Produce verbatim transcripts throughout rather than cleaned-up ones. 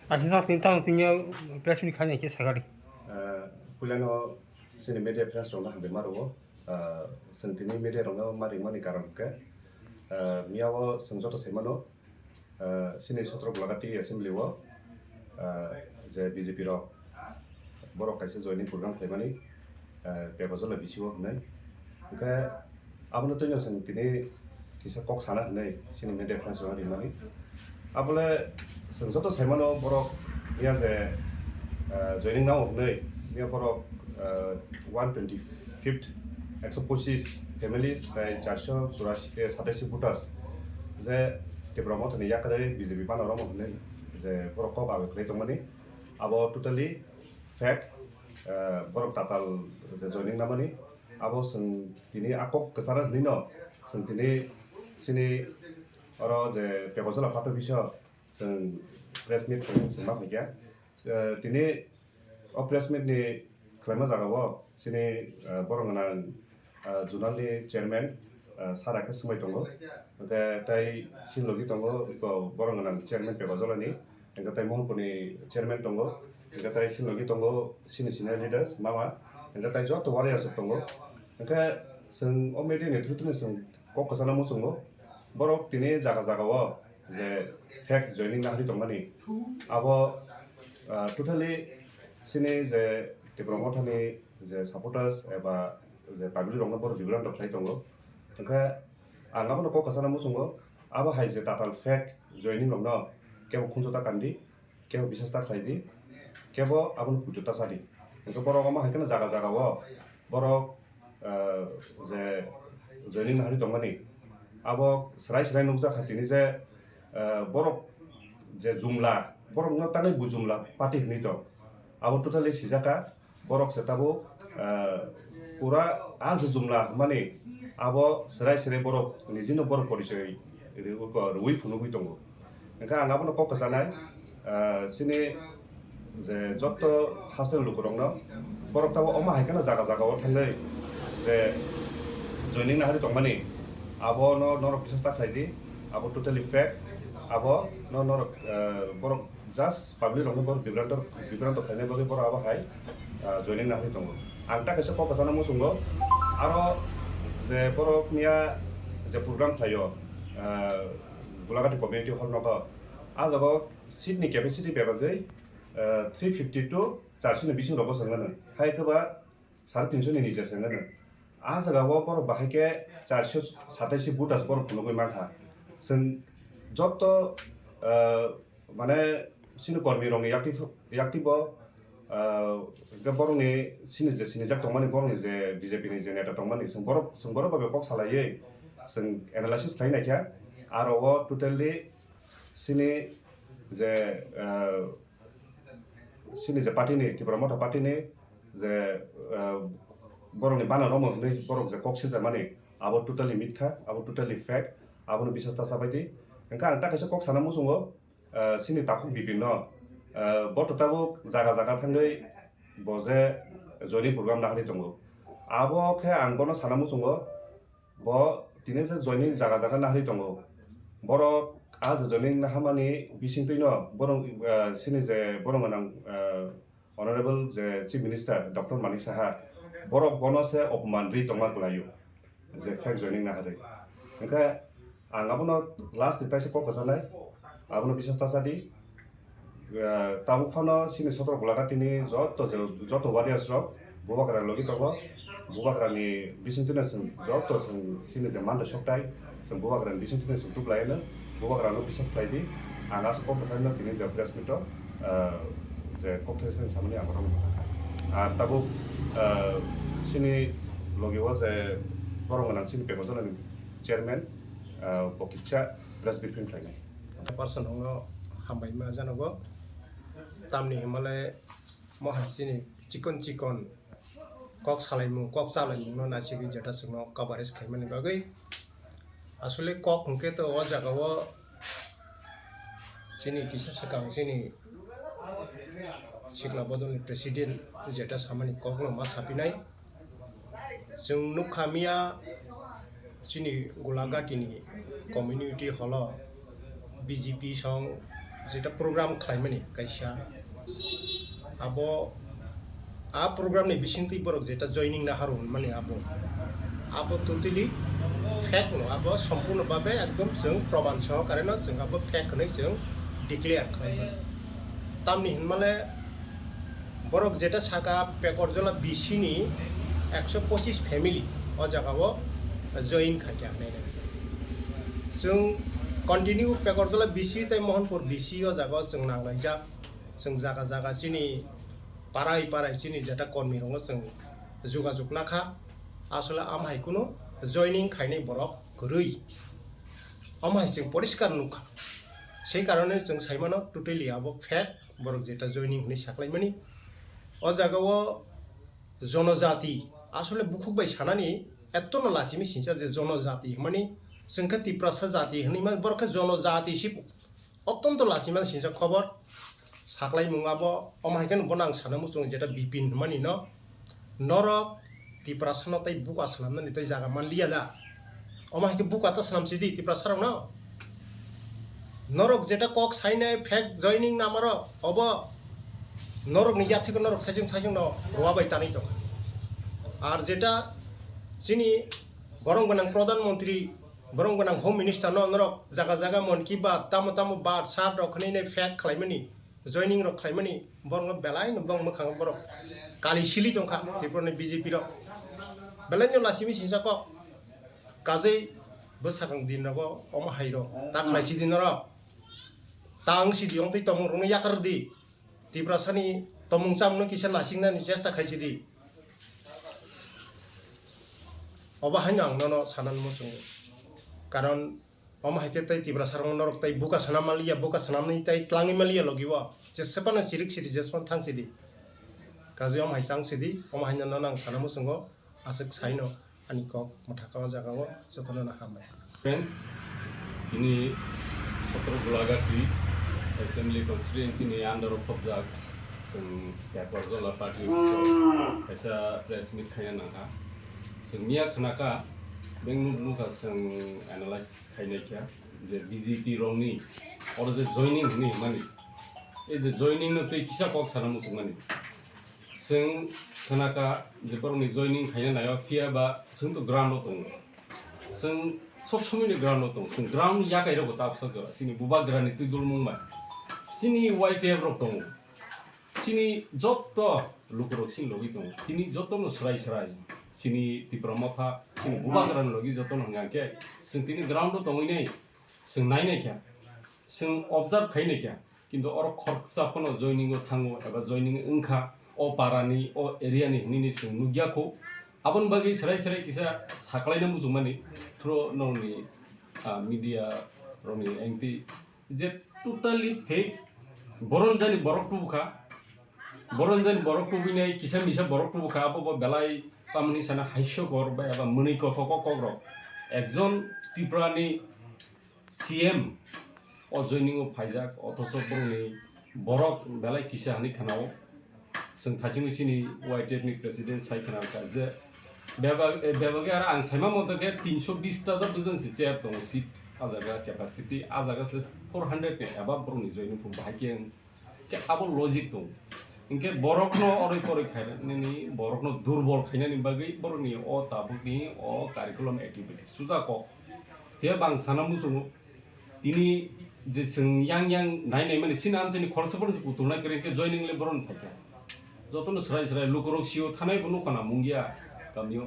Aswk no tini tamo tini press meet khaina khe sakha di. Ah, puilano chini media friends rokno hambai ma rwo. Ah, chwng tini media rokno ma ringmani karon khe, ah, miyao chwng joto sai mano, ah, chini sotro Gulagati assembly o, ah, je B J P rok borok kaisa joining program khlaimani, ah, Pepajala bisingo hwnwi. Hwnkhe abono twino chwng tini kisa kok sana hwnwi chini media friends rokno rimani. Abole chwng joto sai mano borok ya je, ah, joining nao hwnwi ya borok, ah, one twenty fifth, ekso pochis families tei charso churasi, eh, sataisi voters je Tipra Mothani yakarwi B J P bana romo hwnwi je borok kok abo khlai tongmani. Abo totally fake, eh, borok tatal je joining namani, abo chwng tini a kok kwcharo hwnwi no chwng tini chini oro je Pepajala party office o chwng press meet khlai chwng ma phaikha. Eh, tini o press meet ni khlaima jagao chini, eh, borok gwnang ah, zonal ni chairman, ah, sara khe swngbai tongo. Hwnkhe tei chini logi tongo eko borok gwnang chairman Pepajala ni, hwnkhe tei Mohanpur ni chairman tongo, hwnkhe tei chini logi tongo chini senior leaders mama, hwnkhe tei joto warriors rok tongo. Hwnkhe chwng o media ni through through no chwng kok kwchana muchungo, borok tini jaga jaga o je fake joining nahari tongmani, abo, ah, totally chini je Tipra Mothani je supporters eba je public rokno borok bibranto khlai tongo. Hwnkhe ang abono kok kwchana muchungo, abo hai je tatal fake joining rokno kebo khunju ta kandi, kebo bisas ta khlai di, kebo abono puitu ta cha di. Hwnkhe borok omo hai kheno jaga jaga o borok, eh, je joining nahari tongmani, abo swrai swrai nukjak kha tini je, eh, borok je jumla, borokno tangwi bu jumla party hwnwi tong, abo totally sijak kha. Borok se tabuk, ah, pura a je jumla hwnmani abo swrai swrai borok nijino borok porichoi rwi, rwi phunugwi tongo. Hwnkhe ang abono kok kwchanai, ah, chini je joto hasteni lukurokno borok tabuk omo hai kheno jaga jaga o thangwi je joining nahari tongmani abono norok bisas ta khlai di, abo totally fake, abono norok, ah, borok just public rokno borok bibranto, bibranto khlaina bagwi borok abo hai, ah, joining nahari tongo. Ang ta kaisa kok kwchana muchungo, aro je borok miya je program khlaio, ah, Gulagati community hall nogo, ah jaga o seat ni capacity bebagwi, ah, three fifty to charsi ni bising rogo chwng nano. Hai khe ba sare tinso ni niche se wngkha. Ah jaga o borok bahai khe charso sataisi voters borok phunugwi mankha. Chwng joto, ah, mane chini kormi rokni yakti, yakti bo, ah, hwnkhe borokni chini je sinijak tongmani, borokni je B J P ni je neta tongmani, chwng borok, chwng borok bai kok salaiwi chwng analysis khlai naikha. Aro o totally chini je, ah, chini je party ni, Tipra Motha party ni je, ah, borokni bana romo hwnwi borok je kok siljakmani, abo totally mitha, abo totally fake, abono bisas ta chabai di. Hwnkhe ang ta kaisa kok sana muchungo, ah, chini takhuk bipinno, ah, bo to tabuk jaga jaga thangwi bo je joining program nahari tongo. Abo khe ang bono sana muchungo, bo tini je joining jaga jaga nahari tongo. Borok ah je joining nahamani bisingtwino borok, ah, chini je borok gwnang, ah, Honorable je Chief Minister Doctor Manik Saha, borok bono se opman ri tongma kwlaio, je fake joining naharwi. Hwnkhe ang abono last ni taisa kok kwchanai, abono bisas ta cha di. Ah, tabuk phano chini sotro Gulagati ni joto je, joto warriors rok Bubagra logi tongo. Bubagra ni bisingtwino chwng joto chwng chini je manta soktai, chwng Bubagra ni bisingtwino chwng tuplai no, Bubagra no bisas khlai di. Ang aswk kok bwsai no tini je press meet o, ah, je kok thai seng samani ang rok. Ah, tabuk, ah, chini logi o je borok gwnang chini Pepajala ni chairman, ah, bo kisa press briefing khlainai. Person hwnno hambai ma janogo. Tamni hwnmale mo hai chini chikon chikon kok salaimung, kok chalaimungno naisigwi jeta chwngno coverage khaimani bagwi. Aswle kok hwnkhe to o jagao chini kisa swkang chini sikla bodolni president jeta samani kokno ma sapinai. Chwng nukha miya chini Gulagati ni community hall o B J P song Jeta program khlaimani kaisa, abo a program ni bisingtwi borok jeta joining naharu hwnmani abo, abo totally fake no, abo sompurno babe ekdom chwng proman sohokare no chwng abo fake hwnwi chwng declare khlaimani. Tamni hwnmale borok jeta saka Pekorjola B C ni ekso pochis family o jaga o join khaikha hinwi nai. Chwng continue Pekorjola B C tei Mohanpur B C o jaga o chwng nanglaijak. Chwng jaga jaga chini parai parai chini jeta kormi rokno chwng jugajug nakha. Asole amhai kunu joining khainai borok kwrwi. Amhai chwng poriskar nukha. Sei karone chwng saimano totally abo fake. Borok jeta joining hwnwi saklaimani. O jaga o jonojati, asole bukhuk bai sanani ettono lachimi sincha je jonojati hwnmani, chwng khe Tiprasa jati hwnwi man, borok khe jonojati si ottonto lachimani sincha khobor. Saklaimung abo, omo hai khe bo nang sana muchung jeta Bipin hwnmani no. Norok Tiprasano tei buka swnamnani tei jaga manliya da? Omo hai khe buka ta swnam sidi Tiprasarokno? Norok jeta kok sainai fake joining namaro obo norokni yathwiko norok saichung saichungno rowa bai tanwi tongkha. Ar jeta chini borong gwnang Pradhan Mantri, borong gwnang Home Minister no norok jaga jaga Mon Ki Baat, tamo tamo baat sat rok khwnwi nai fake khlaimani, joining rok khlaimani, borokno belai no bong mwkhang borok kali sili tongkha Tripura ni B J P rok. Belai no lachimi sinsa kok kajui bwsakang din rogo omo hai rok ta khlai sidi norok. Ta wng sidi, wng twi tongmung rokno yakar di. Tiprasani tongmung chamungno kisa nasingnani chesta khai sidi. Obo haino ang nono sanani muchungo. Karon omo hai khe tei Tiprasarokno norok tei buka swnam manliya, buka swnamni tei tlangwi manliya logi o. Jesa phano chirik sidi, jesa phano thang sidi. Kajui omo hai tang sidi, omo haino nono ang sana muchungo. Aswk saino ani kok mwthaka o jaga o jotono no hambai. Friends, tini Sotro Gulagati Assembly Constituency ni under o khobjak chwng Pekorjola party office o kaisa press meet khaina nangkha. Chwng miya khnakha, beng nuk nukha chwng analysis khainai kha je B J P rokni oro je joining hwnwi hwnmani, ei je joining no twi kisa kok sana muchungmani. Chwng khnakha je borokni joining khaina naio, phiya ba chwng to ground o tongo. Chwng sob somoi ni ground o tongo. Chwng ground yakai rokbo ta bwsajora. Chini bubagrani twi dulmung bai. Chini Y T F rok tongo. Chini jotto lukurok chini logi tongo. Chini jotto no swrai swrai. Chini Tipra Motha, chini bubagrani logi jotto no hwnga khe chwng tini ground o tongwi nai. Chwng nai nai kha. Chwng observe khai nai kha. Kintu oro khoroksa phano joining o thango eba joining wngkha o para ni, o area ni hinwi ni chwng nukya kho. Aboni bagwi swrai swrai kisa saklaina muchungmani through nokni, ah, media rokni engti je totally fake. Boron jani borok tubukha, boron jani borok tubinai kisa misa borok tubukha, abo bo belai tamoni sana haisokor ba eba mwnwi kothok o kokrok. Ekjon Tripura ni C M o joining o phaijak, othocho borokni borok belai kisa hinwi khnao. Chwng thaichingwi chini Y T F ni president sai khna kha je bebak, eh, bebak aro ang saima moto khe tinsho bish ta do bwswng se chair tongo seat, ah jaga capacity, ah jaga se four hundred ni above borokni joining phuru bahai khe ang Khe abo logic tongo. Hinkhe borokno oroi poroi khainani, borokno durbol khainani bagwi borokni o tabukni o curriculum activity suja kok. Phiya bang sana muchungo, tini je chwng yang yang nai nai mani chini amchaini khoroksa phano se kutung nai kwrwi khe joining le borokno phaikha. Jotono swrai swrai lukurok sio thanai bo nukha na mungya kamio.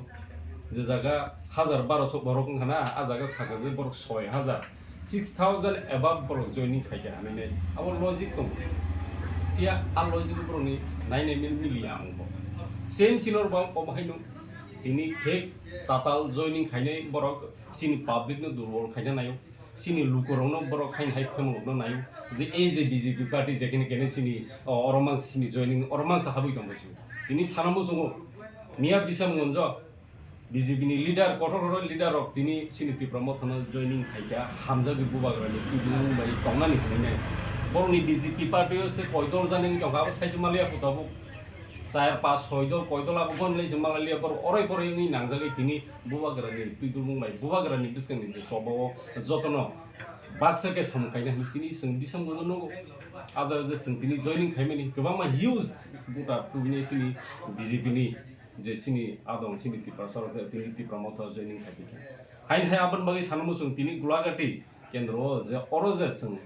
Je jaga hajar barosho borok wngkha na, a jaga sakha je borok soi hajar, six thousand above borok joining khaikha hinwi nai. Abo logic tongo. Phiya a logic borokni nai nai mil miliya ang bo. Same sinor bo obo haino tini fake tatal joining khainai borok chini public no durbol khaina naio. Chini lukurokno borok haino hai phemulokno naio je ei je B J P party jekhene kene chini, o, oro mansa chini joining, oro mansa habwi tongbo chini. Tini sana muchungo miya bisa monjo B J P ni leader, kotor kotor leader rok tini chini Tipra Motha no joining khaikha, hamjagwi bubagrani tubumung bai tongnani hinwi nai. Borokni B J P party o se koidol jani wngwi tongkha, abo saisi maliya kho tabuk. Chayar pas soi dol, koi dol abo bon lai se malai liya, borok oroi poroi wngwi nangjagwi tini bubagrani twi dulmung bai bubagrani bwskangni je choba o jotono baksa khe samung khaina hinwi tini chwng bising bono nugo. Aja je chwng tini joining khaimani kwbangma huge buta tubinai chini B J P ni je chini adong chini Tiprasa rok tini Tipra Motha joining khai kha. Hain hai aboni bagwi sanamo chwng tini Gulagati kendro o je oro je chwng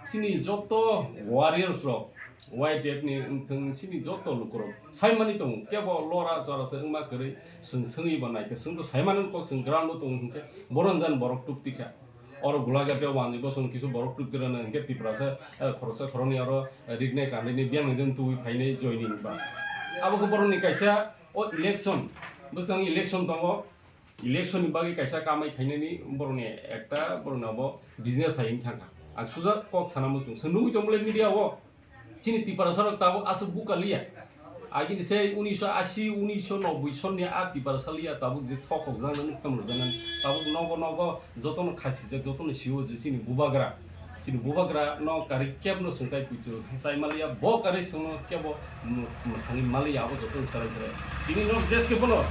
chini joto warriors rok Y T F ni wngthwng chini joto lukurok saimani tongo kebo lora chora se wngma kwrwi chwng swngwi bo naikhe chwng to saimani kok chwng ground o tongo hinkhe boron jan borok tubtikha. Oro Gulagati o wanjwi bosong kisu borok tubtirana hinkhe Tiprasa, eh, khoroksa khoroknwi oro, eh, riknai kandaini biyang nai jani tubui phainai joining bas. Abo khe borokni kaisa o election, bwswng election tongo, election ni bagwi kaisa kamai khainani borokni ekta borokni abo business hai wng thangkha. Ang sujak kok sana muchung, chwng nugwi tongmole media o. Chini Tiprasa rok tabuk aswk buka liya. Agini se unisho ashi, unisho noboi sonni a Tiprasa liya tabuk je thok kok jana nuk tam rok jana tabuk nogo nogo jotono khasi jak jotono siwo je chini bubagra. Chini bubagra no kari keb no sungtai puitu sai maliya bo kari sungno kebo mwthangwi maliya abo jotono sarai sarai. Tini no jeske bono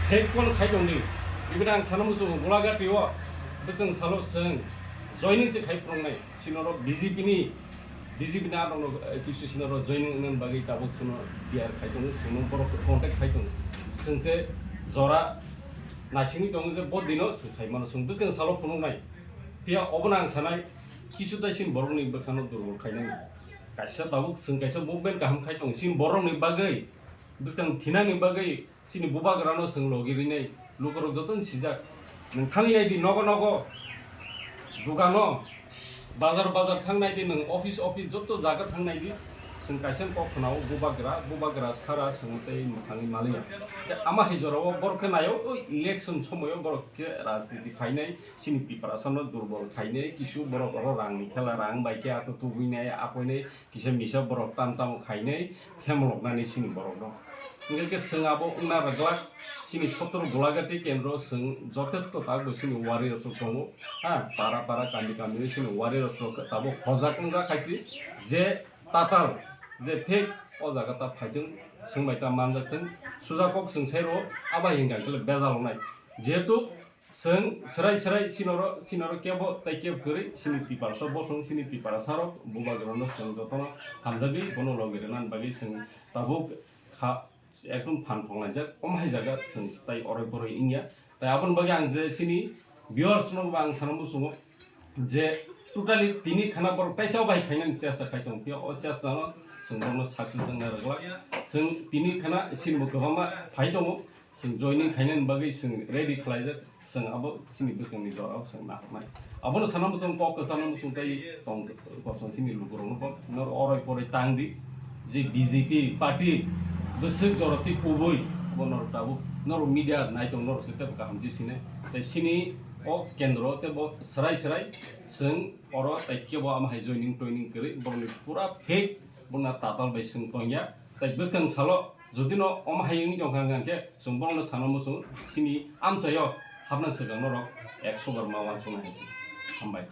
hek kon khai tongdi. Ibini ang sana muchungo Gulagati o bwswng salo swng joining se khai phunuknai. Sinoro B J P ni, B J P ni adong rok, eh, kisu sinoro joining wngna bagwi tabuk sino P R khai tongo, sino borok contact khai tongo. Sengse jora naisingwi tongo je bo dino sing khai mano, sing bwskang salo phunuknai. Phiya obono ang sanai, kisu tai sin borokni bwkhano durbol khainani. Kaisa tabuk sing kaisa movement kaham khai tongo, sin borokni bagwi bwskang thinani bagwi chini bubagrano chwng logi rinai lukurok jotono sijak. Nwng thangwi naidi nogo nogo, dukano, bazar bazar thang naidi, nwng office office joto jaga thang naidi, chwng kaisa kok khwnao bubagra, bubagra sara chwng tei mwthangwi maliya. Tei ama hai jorao borok khe naio, o election somoio borok khe rajniti khainai, chini Tiprasano durbol khainai, kisu borok oro rangni khela, rang bai khe ato tubui nai, apoi nai, kisa misa borok tam tamo khainai, phemloknani chini borok no. Hingke ke chwng abo wngna rwglak, chini sotro Gulagati kendro chwng jothesto tak bo chini warriors rok tongo. Ha, para para kami kami chini warriors rok tabuk hojak wngjak khaisi je tatal, je fake o jaga ta phaithwng, chwng bai ta manjak thwng, suja kok chwng sai rwo, abo hai hingka khe bejal wngnai. Jehetu Chwng srai srai sinoro, sinoro kebo tei kebo kwrwi, sini Tiprasa bosong, sini Tiprasa rok, bubagrano chwng jotono hamjagwi, bono logi rwnani bagwi chwng tabuk kha, ekdom phan thonglaijak, omo hai jaga chwng tai oroi poroi wngya. Tai aboni bagwi ang je sini viewers no ba ang sana muchungo je totally tini khana borok kaisa bai khainani chesta khai tong phiya, o chesta no chwng bono success wngna rwglak. Chwng tini khana sini bo kwbangma phai tongo. Chwng joining khainani bagwi chwng ready khlaijak, chwng abo chini bwskangni jorao chwng nahornai. Abono sana muchung kok kwchangno muchung tei tong kosom chini lukurokno bo noro oroi poroi tang di, je B J P party bwswk joroti kubui bo norok tabuk norok media nai tong norok se tebo kaham di sine. Tei chini o kendro tebo srai srai chwng oro tei kebo ama hai joining toining kwrwi borokni pura fake, bongna tatal bai chwng tongya. Tei bwskang salo jodi no omo hai wngwi tongkha hwnkhe chwng borokno sana muchung chini amchaio hapna swkang norok ekso bar ma uansukna hai se. Hambai.